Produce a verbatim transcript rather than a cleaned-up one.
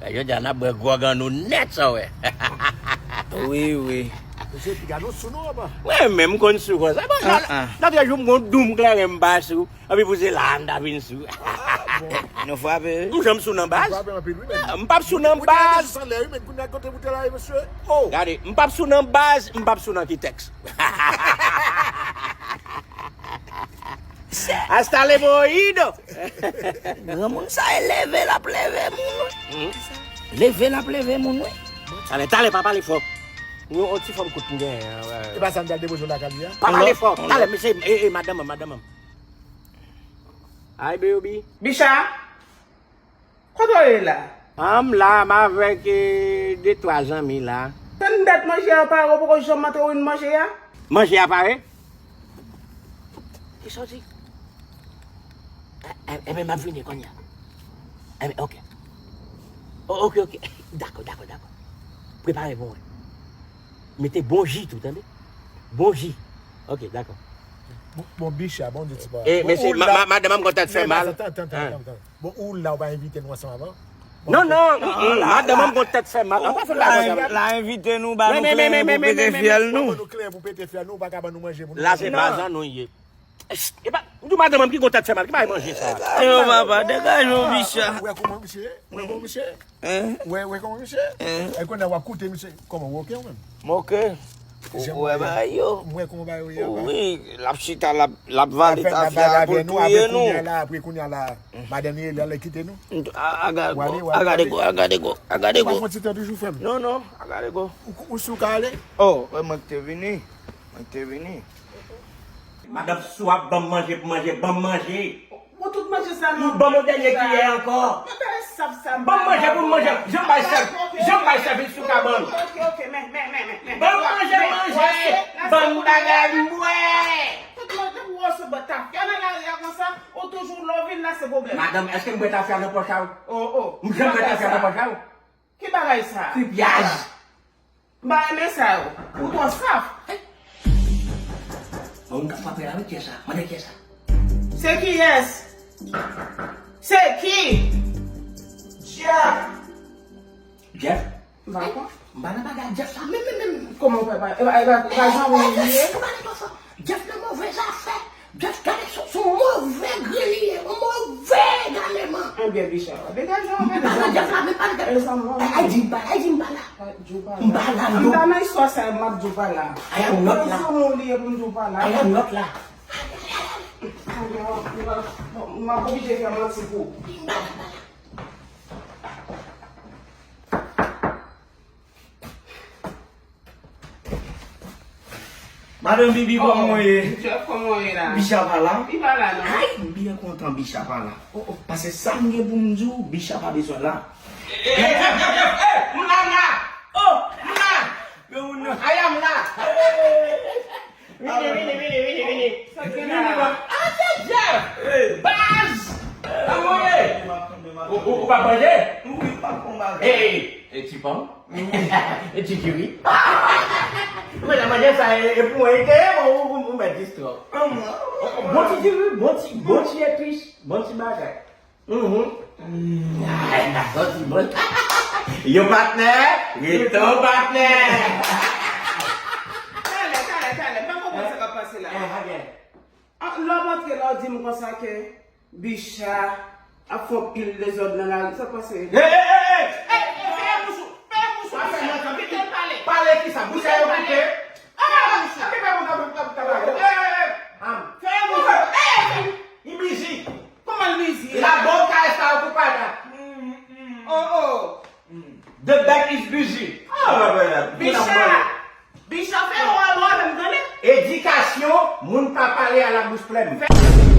Jodi a n ap bwè gwòg an nou nèt, sa w wè. Wi, wi. Mesye, piga nou sou nou, apa? Mwen menm m konn sou konsa. Bon, nan, nan de jou m gon doum kleren m pa sou. Anpi pou se la a m ta vin sou. Nou frape, wi. M janm sou nan baz. M p ap sou nan baz. Gade, m p ap sou nan baz, m p ap sou nan kitèks. Hasta luego. Granmoun sa e leve l ap leve moun, wi. Leve l ap leve moun, wi. Talè, talè, pa pale fò. Yon, yon ti fanm kout m genyen an, wè. E pa sa m t al depoze w lakay li a? Pa pale fò. Talè, mesye, e, e, madanm an, madanm an. Hi, baby. Bicha, kote w ye la? Ah, m la, m avèk, eh, de twa zanmi la. Tann dat manje a pare, ou poko janm antre ou vin manje a? Manje a pare? Kisa w di? E, e, ebyen, m ap vini kounye a. Ebyen, ok. O, ok, ok. Dakò, dakò, dakò. Prepare pou mwen. Mete bon ji tou, tande? Bon ji. Ok, dakò. Bon, bon, Bicha, bon, di ti pa. Eh, mesye, ma-, ma-, madanm an gon tèt fè mal. Bon, ou la, ou pa envite nou ansanm avan? Non, non, madanm an gon tèt fè mal. An pa fè bagay konsa. La envite nou, ba nou kleren pou pete fyèl nou. Ban nou kleren pou pete fyèl nou, ou pa ka ban nou manje pou nou manje. La se bazan nou ye. E pa, m di w madanm an ki gon tèt fè mal, ki bay manje sa? Yo, papa, degaje w, Bicha. Ou wè kòman misye? Ou wè kòman misye? Ou wè, ou wè kòman misye? E kounye a w ap koute misye. Kòman, ou oke ou menm? M oke. Ou wè bagay yo? M wè kòman bagay yo ye apa. Wi, l ap chita, l ap, l ap vale tafya pou l touye nou. Apre kounye a la, madanm li, li ale kite nou. A gade go, a gade go, a gade go. W ap pran ti tan toujou, frè m? Non, non, a gade go. Ou, ou si w ka ale? Oh, mwen k te vini. Mwen k te vini. Madanm, si w ap ban m manje pou manje, ban m manje. Bon, tout manje sa, non. Ban m yon dènye kiyè ankò. Ban m manje pou m manje. Jan m bay sèv, jan m bay sèvis sou kabann. Ok, ok, men, men, men, men, men. Ban m manje, manje. Ban m bagay m bwè. Tout manje pou w resevwa tafya nan lari a konsa, ou toujou lè w vin la se pwoblèm. Madanm, èske m bwè tafya nan pòch a w? Oh, oh. M janm bwè tafya nan pòch a w? Ki bagay sa? Kripyaj. M pa renmen sa yo. Ou twò saf. Bon, moun k ap frape la, wi, kiyès sa? Mande kiyès sa? Se kiyès? Se ki? Jeff. Jeff? M pa konn. M pa nan bagay Jeff sa menm, menm, menm. Kòman w fè pa, e pa, e pa, e pa jan ou ye? Ou pa nan sa. Jeff nan move zafè. Jeff gade sou, sou move grenn li ye, yon move galeman. Ebyen, Bicha, degaje w, degaje w. M pa nan Jeff la, men pa nan Jeff. E sa m wè. Ay, di m pa la, ay, di m pa la. M pa la, m pa la. M pa nan istwa sa yo, m ap di w pa la. I am not la. Sou moun li ye pou m di w pa la. I am not la. M ap oblije fè manti pou ou. Madanm Bibi, kòman w ye? Jeff, kòman w ye la? Bicha pa la? Li pa la, non. Ay, m byen kontan Bicha pa la. Oh, oh, paske sa m gen pou m di w, Bicha pa bezwen la. Eh, eh, Jeff, Jeff, Jeff, eh, m la, m la. Oh, m la. Yo, moun nan. I am la. Vini, vini, vini, vini, vini. Sa gen la? Ah, se Jeff. Baz. Kòman w ye? Ou, ou, ou p ap manje? Wi, m p ap fè yon bagay. Hey, hey, hey, ti pòm. E ti diri. Ou mèt ap manje sa, e, e pou mwen, e te, bon, ou, ou, ou mèt distrè. Bon ti diri, bon ti, bon ti epis, bon ti bagay. Mhm. Ay, sa santi bon. Yo patnè, reto patnè. Talè, talè, talè, m pa konprann sa k ap pase la. Ah, lè w ap antre la, w di m konsa ke Bicha ap fè anpil dezòd nan lari, sa k pase? Hey, hey, hey, hey! Hey, hey, fèmen bouch ou, fèmen bouch ou, Bicha. Kite l pale. Pale kisa? Bouch la yo koupe? Fèmen bouch ou. Hey, hey, hey! Fèmen bouch ou. Hey, hey, hey! Li bizi. Kòman l bizi? La boca está ocupada. Oh, oh. The bag is busy. Oh, Bicha! Bicha, fè wòl ou avè m, tande? Edikasyon, moun pa pale a la bouch plèn.